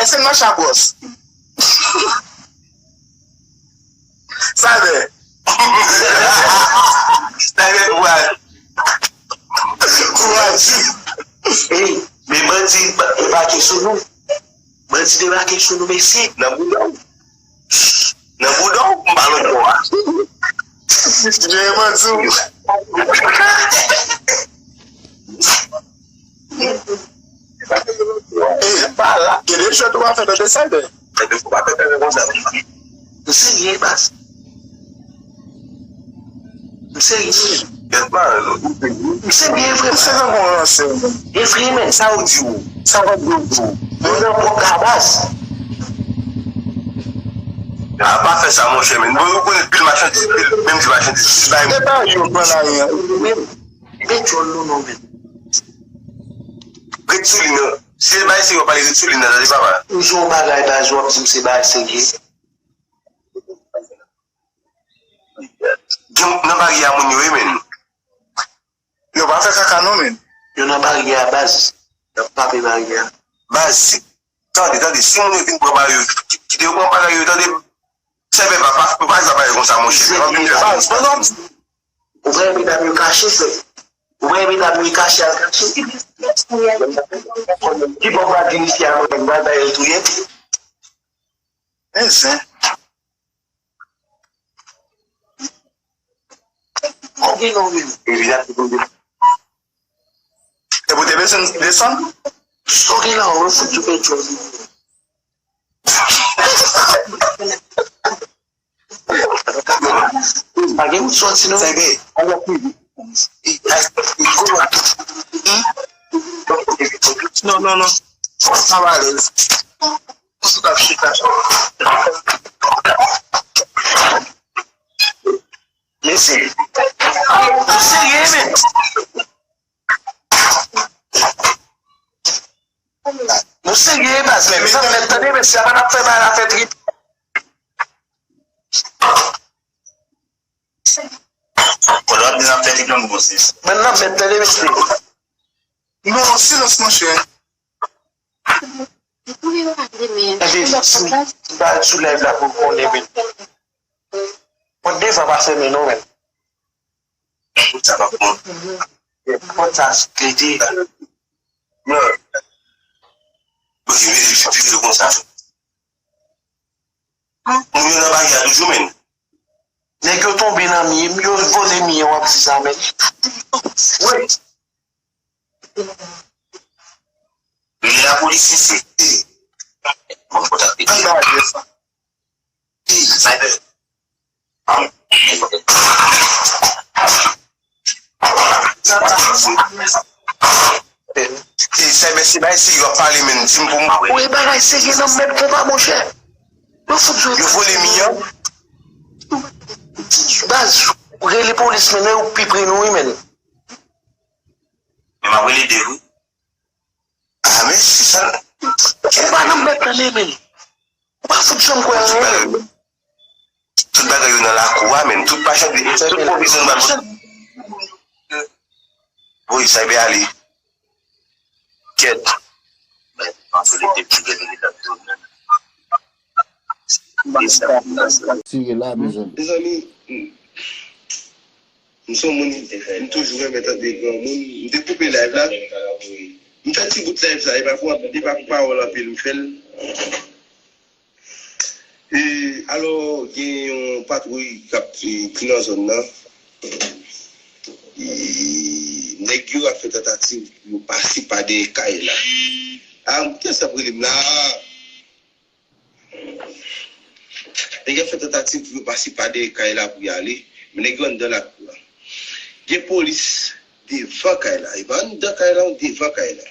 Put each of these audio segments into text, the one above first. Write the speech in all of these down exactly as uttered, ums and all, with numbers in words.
se nan chabwòs. Sa vle. Sa vle, wè. Kouraj. Ey, men bandi debake sou nou. Bandi debake sou nou, mesye. Nan bouda w. Nan bouda w, m pa lòt bò a. Jere bandi w. Ey, pa la. Gen de jwèt ou pa fè nan desède. Gen de jwèt ou pa fè nan konsa. M serye, baz. M serye. M serye vre. Se nan bon ranse. E vre, men, sa ou di ou. Sa ou di ou. Nou nan pwòp la, baz. A pa fè sa, monchè, men. Bon, ou konnen pil machandiz, pil, menm ti machandiz, ti bay. E pa yo pran la, men. Ret sou li non, men. Ret sou li non. Si se bay se yo pale, ret sou li nan, tande papa. M di yon bagay, baz, w ap di m se bagay serye. Gen nan baryè a moun yo ye, men. Yo pa fè kaka non, men. Yo nan baryè a, baz. Y ap pape baryè a. Baz, si, tande, tande, si moun yo vin pran bagay yo, ki- kite yo pran bagay yo, tande. Sèvè pa, pa, pa, pa, pa konsa, monchè. Baz, non, non. Ou wè medam yo kache, frè. Ou wè medam yo kache al kache. Ki bò pa vin isi a, mwen, mwen, mwen, touye. Men zen. Kote non, men. Epi la, e pou te bezwen desann? Sa w gen la, ou fout di petròl. Pa gen wout sòti non. Sège, anlè pi vit. Non, non, non. Sa va alèz. Ou sou tap chita. Mesye, nou serye, men. Nou serye, baz, men. Sa fè tande, mesye, a pa n ap fè bagay la fè trip. Kote w ap di n ap fè trip nan gwo sis. Ban n ap fè tande, mesye. Non, silans, monchè. Enben, si, si ba sou live la pou konnen, men. Pòt devan pa fèmen non, men. Sa pa bon. Pòt sa klete. Non. Bon, se vle di, se vle di konsa. Moun yo nan baryè a toujou, men. Nèg yo tonbe nan mi, yo vole mi, w ap di sa, men. Wi. Rele lapolis isi. Bon, kontak li. Anba adrès la. Sniper. Sniper, se bagay serye w ap pale, men. Di m pou m. Wi, bagay serye nan mèt konpa, monchè. Yo fout jwe. Yo vole mi an. Baz, rele polis, men, yo pi pre nou, wi, men. Men m ap rele Dave, wi. Ah, men se sa. Ou pa nan mèt tande, men. Ou pa fout janm kwè anyen, men. Tout bagay yo nan lakou a, men. Tout machandiz, tout pwovizyon nan. Wi, sa be ale. Kèt. Tire la, mezanmi. Mezanmi, m se yon moun, m toujou renmen tande granmoun. M te koupe live la. M fè ti bout live sa, e pa pou, e pa pou pawòl anpil m fè l. E, alò, gen yon patwouy k ap, e, ki nan zòn nan. E, nèg yo ap fè tantativ pou yo pase pa dèyè kay la. A, m te sa pou li m la. Nèg yo ap fè tantativ pou yo pase pa dèyè kay la pou y ale, men nèg yo anndan lakou a. Gen polis devan kay la, e pa anndan kay la, devan kay la.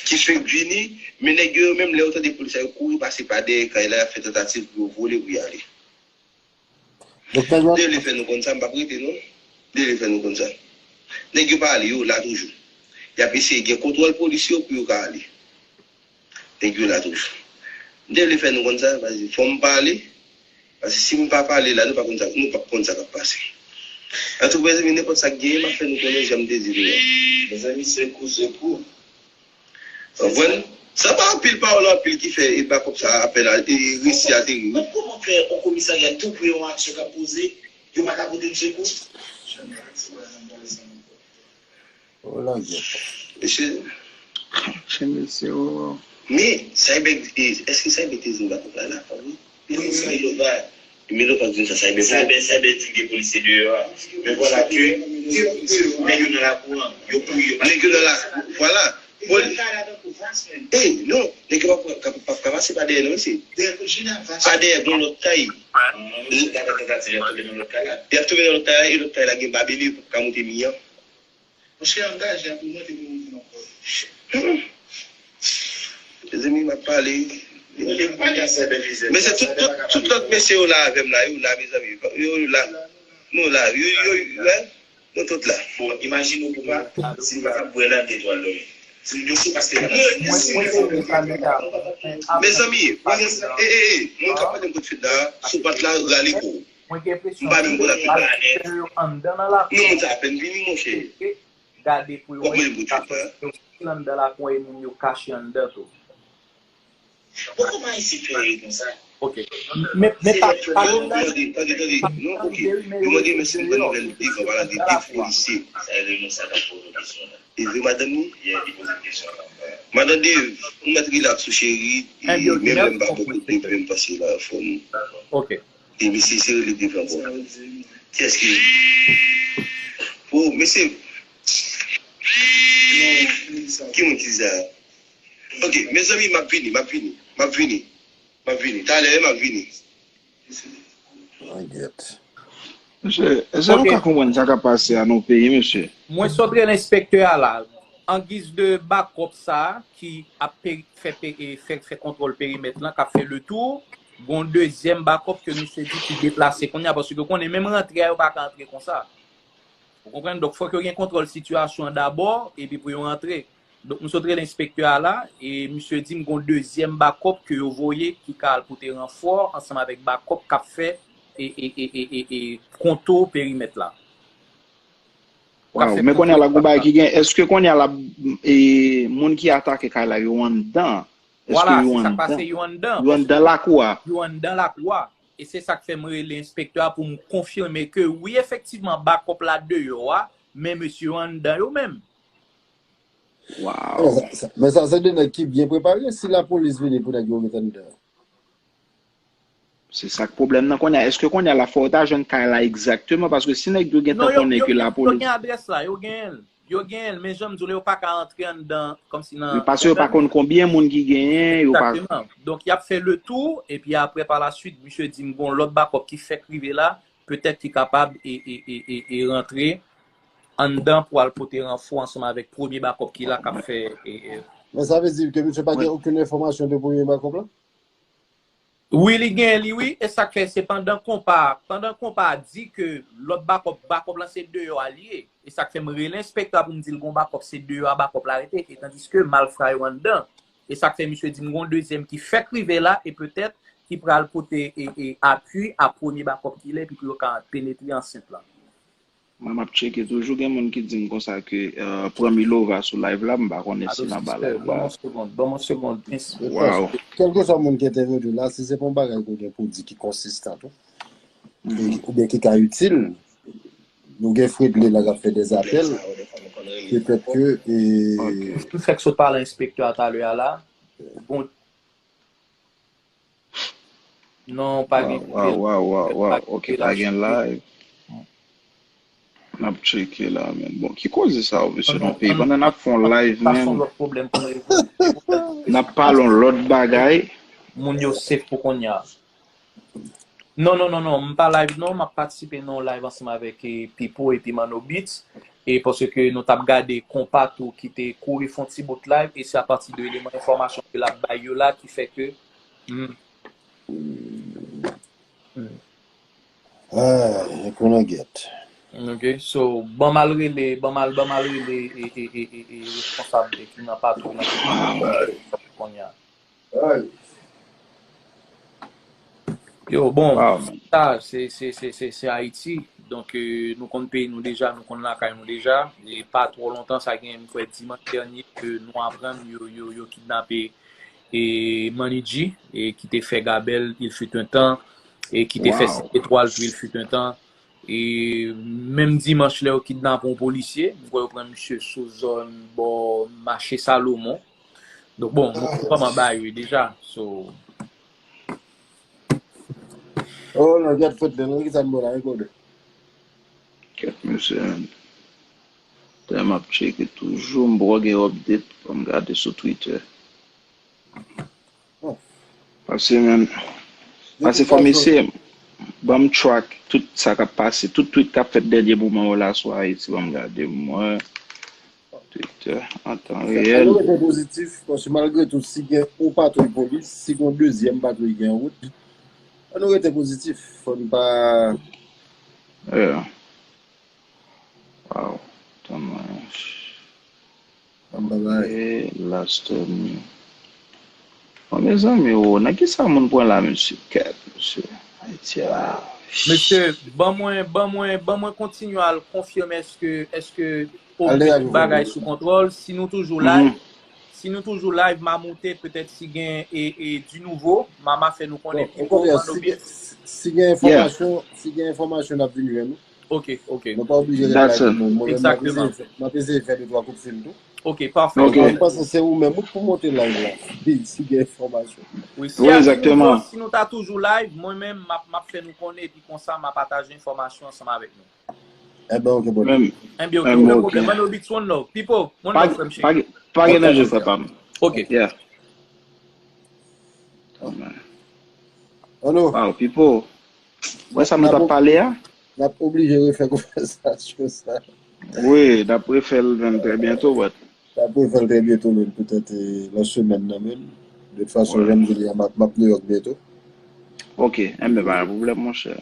Ki fenk vini, men nèg yo, yo menm, lè yo tande polis la, yo kouri pase pa dèyè kay la, y ap fè tantativ pou yo vole pou y ale. Doktè Jòl. Dele fè nou konn sa, m p ap rete non. Dele fè nou konn sa. Nèg yo pa ale, yo la toujou. Y ap eseye gen kontwòl polis yo pou yo ka ale. Nèg yo la toujou. Dele fè nou konn sa, paske fò m pale. Paske si m pa pale la, nou pa konn sa, nou p ap konn sa k ap pase. Antouka, mezanmi, nenpòt sa k genyen, m ap fè nou konnen jan m te di nou an. Mezanmi, sekou, sekou. Konprann? Sa pa anpil pawòl anpil ki fè e bakòp sa apèn a e resi ateri wi. Kòman fè yon komisarya tou pre yon aksyon k ap poze, yo pa ka pote m sekou? O langyèt. Mesye, Chen mesye o. men Cyber, èske Cyber te di m bakòp la la? Wi. Li di m Milova. Milova di m sa, Cyber. Cyber, Cyber di gen polisye deyò a. Men vwala ke nèg yo nan lakou an, yo kouri, yo pa. Nèg yo nan lakou, vwala. Poli- Ey, non, nèg yo p ap ka pase pa dèyè non mesye. Pa dèyè, gon lòt kay. Gade tantativ y ap tonbe nan lòt kay la. Y ap tonbe nan lòt kay la, e lòt kay la gen babele, yo p ap ka moute mi an. Monchè, angaje a pou monte pou moun ankò. Mezanmi, m ap pale. Li pale a Cyber Vision. Men se tout, tout, tout lòt mesye yo la avè m la, yo la, mezanmi. Yo la. Nou la. Yo, yo, yo, nou tout la. Bon, imajine w pou pa, si m pa t ap bwè la, m te twal dòmi. Si m dosye paske Mezanmi, mwen gen, e, e, e, moun k ap pale m kout fed la, si w pa t la, rale kou. Mwen gen enpresyon ke yo anndan nan lakou. Non, moun sa apèn vini, monchè. Gade pou yo W ap rele m kout fed la. Yo anndan lakou e moun yo kache anndan tou. Bon, kòman Ayiti fè ye konsa? Ok. Men, men pa, pa Yo mande, tande, tande, non, ok. Yo mande men si m pran nouvèl devan, pale de de polisye. Sa e Remo sa k ap poze kesyon la. E vre madanm ni? Yeah, li poze kesyon la. Madanm Dave, ou mèt rilaks ou cheri, e menm lè m pa bò kote depi m pase la anfòm. Ok. E mesye se rele devan bò. Kiyès ki? Oh, mesye. Ki moun ki di sa? Ok, mezanmi, m ap vini, m ap vini, m ap vini, m ap vini. Talè, m ap vini. Langyèt. Mesye, èske nou ka konprann sa k ap pase a nan peyi, mesye? Mwen sot rele enspektè a la. An giz de bakòp sa a ki ap pe- fè, pe- e fè, fè kontwòl perimèt lan, k ap fè le tou, gon dezyèm bakòp ke misye di ki deplase kounye a, paske konnen menm rantre a yo pa ka antre konsa. Ou konprann? Donk, fòk yo gen kontwòl sitiyasyon an dabò, epi pou yo rantre. Donk, m sot rele enspektè a la, e misye di m gon dezyèm bakòp ke yo voye ki ka al pote ranfò ansanm avèk bakòp k ap fè e, e, e, e, e, e kontou perimèt la. Waw, men kounye a la gon bagay ki gen, èske kounye a la e, moun ki atake kay la yo anndan? Èske Vwala, yo se sa k pase, anndan? Yo anndan. Yo anndan lakou a? Yo anndan lakou a. E se sa k fè m rele enspektè a pou m konfime ke wi, efektivman, bakòp la deyò a, men mesye yo anndan yo menm. Waw. Men sa se de nèg ki byen prepare si lapolis vini pou nèg yo ret anndan. Se sa k pwoblèm nan kounye a. Èske kounye a la fò w ta jwenn kay la egzakteman? Paske si nèg yo gentan konnen ke lapolis. Yo gen adrès la, yo genyen l. Yo genyen l, men jan m di w la, yo pa ka antre anndan kòmsi nan. Paske yo pa konn konbyen moun ki genyen, yo pa. Egzakteman. Donk, y ap fè le tou, epi apre, pa la swit, misye di m gon lòt bakòp ki fèk rive la, petèt ki kapab e, e, e, e, e rantre anndan pou al pote ranfò ansanm avèk premye bakòp ki la k ap fè. E, e. Men sa vle di ke misye pa gen okenn enfòmasyon de premye bakòp la? Wi, li gen li wi, e sa k fè se pandan konpa, pandan konpa di ke lòt bakòp, bakòp lan se deyò a li ye, e sa k fè m rele enspektè a pou m di l gon bakòp se deyò a bakòp la rete, e tandiske malfra yo anndan, e sa k fè misye di m gon dezyèm ki fèk rive la, e petèt ki pral pote e, e apui a premye bakòp ki la, epi pou yo ka penetre ansent lan. Mwen m ap tcheke toujou, gen moun ki di m konsa ke pran Milova sou live la, m pa konnen si l anba live la. Ban m yon segond, ban m yon segond. Waw. Kèlkeswa moun ki entèvyou la, si se pa yon bagay ke w gen pou w di ki konsistan tou, oubyen ki ka itil, nou gen Fredly la k ap fè dèzapèl, petèt ke. M fèk sot pale enspektè a talè a la. Bon, Non, pa gen. Waw, waw, waw, waw. Ok, pa gen live. N ap tcheke la, men. Bon, ki koze sa, ou mesye, nan peyi? Pandan n ap fè yon live, men. N ap pale yon lòt bagay. Moun yo safe pou kounye a. Non, non, non, non, m pa live, non, m ap patisipe nan yon live ansanm avèk eh, Pipo epi Manno Beats. E paske nou t ap gade konpa tou ki te kouri fè yon ti bout live, e se apati de eleman enfòmasyon ke l ap bay yo la ki fè ke. Ah, ekou nan gèt. Ok, so, ban m al rele, ban m al, ban m al rele e, e, e, e, e responsab e ki nan patwouy nan kounye a. Yo, bon, sa, se, se, se, se, se Ayiti. Donk, eh, nou konn peyi nou deja, nou konn lakay nou deja. E pa twò lontan, sa gen, m kwè, dimanch dènye ke nou aprann yo, yo, yo kidnape e Manny G, e ki te fè Gabèl Il fut un temps, e ki te fè Sèt Etwal tou Il fut un temps. E menm dimanch lè yo kidnape yon polisye, m kwè yo pran misye sou zòn bò mache Salomon. Donk bon, nou kòman ba yo deja. So, Oh non, gad fout li non, ki sa n bò la, wi, kòde. Kèt mesye, tèlman ap tcheke toujou, m poko gen update pou m gade sou Twitter. Paske, men, paske fò m eseye ban m track tout sa k ap pase, tout tweet k ap fèt dènye moman yo la sou Ayiti, ban m gade mwen. Twitter an tan reyèl. Ann nou rete pozitif, paske malgre tou, si gen yon patwouy polis, si gen yon dezyèm patwouy ki an wout, ann nou rete pozitif. Fò n pa. Yeah. Wow. Tann mwen. An bagay. E last me. Bon, mezanmi, o, nan kisa moun pran la, mesye? Kèt, mesye. Ayiti a. Mesye, ban mwen, ban mwen, ban mwen kontinye al konfime èske, èske ou met bagay sou kontwòl. Si nou toujou live, si nou toujou live, m a moute, petèt si gen e, e di nouvo, m a, m a fè nou konnen pi wo. Ban nou byen. Si gen enfòmasyon, si gen enfòmasyon, n ap vin jwenn ou. Ok, ok. Nou pa oblije ret la pou mwen. Mwen menm, m ap eseye fè de twa kout fil tou. Ok, pafè. Ok. Mwen panse se ou menm wi k pou monte live la. Si gen enfòmasyon. Wi, si, wi, egzakteman. Si nou ta toujou live, mwen menm, m ap, m ap fè nou konnen, epi konsa, m a pataje enfòmasyon ansanm avèk nou. Enben, ok, bon. Menm, enben, ok, enben, ok. Ban nou beats, one love. Pipo, one love, frè m cheri. Pa gen danje, frè pa m. Ok. Yeah. Anno. Wow, Pipo. Wè sa nou t ap pale a? N ap oblije refè konvèsasyon sa. Wi, n ap refè l menm trè byento, but. N ap refè l trè byento, menm petèt, e, nan semèn nan menm. De tout fason, jan m di w la, m ap, m ap Nouyòk byento. Ok, enben, pa gen pwoblèm, monchè.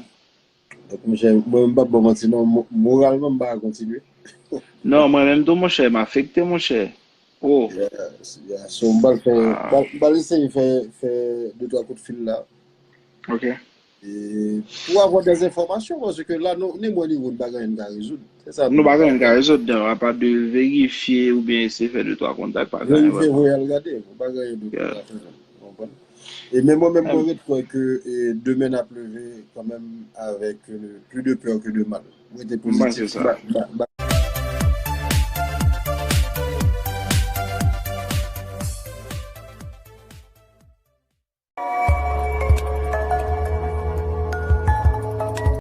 Donk, monchè, mwen menm, m p ap ba w manti, non, mo-, moralman, m pa ka kontinye. Non, mwen menm tou, monchè, m afekte, monchè. Oh. Yeah, yeah. So, m pral fè, m pral, m pral eseye fè, fè de twa kout fil la. Ok. E pou avoir des enfòmasyon, paske la, nou, ni mwen ni ou, nou pa gen anyen n ka rezoud. Se sa. Nou pa gen anyen n ka rezoud, apa de verifye oubyen eseye fè de twa kontak, pa gen anyen vrèman. Verifye, voye al gade, nou pa gen anyen nou ka fè. Ou konprann? E men mwen menm, mwen ret kwè ke, e, demen n ap leve kanmenm avèk, e, plis de pè ke de mal. Mwen te pozitif. Ba, ba, ba,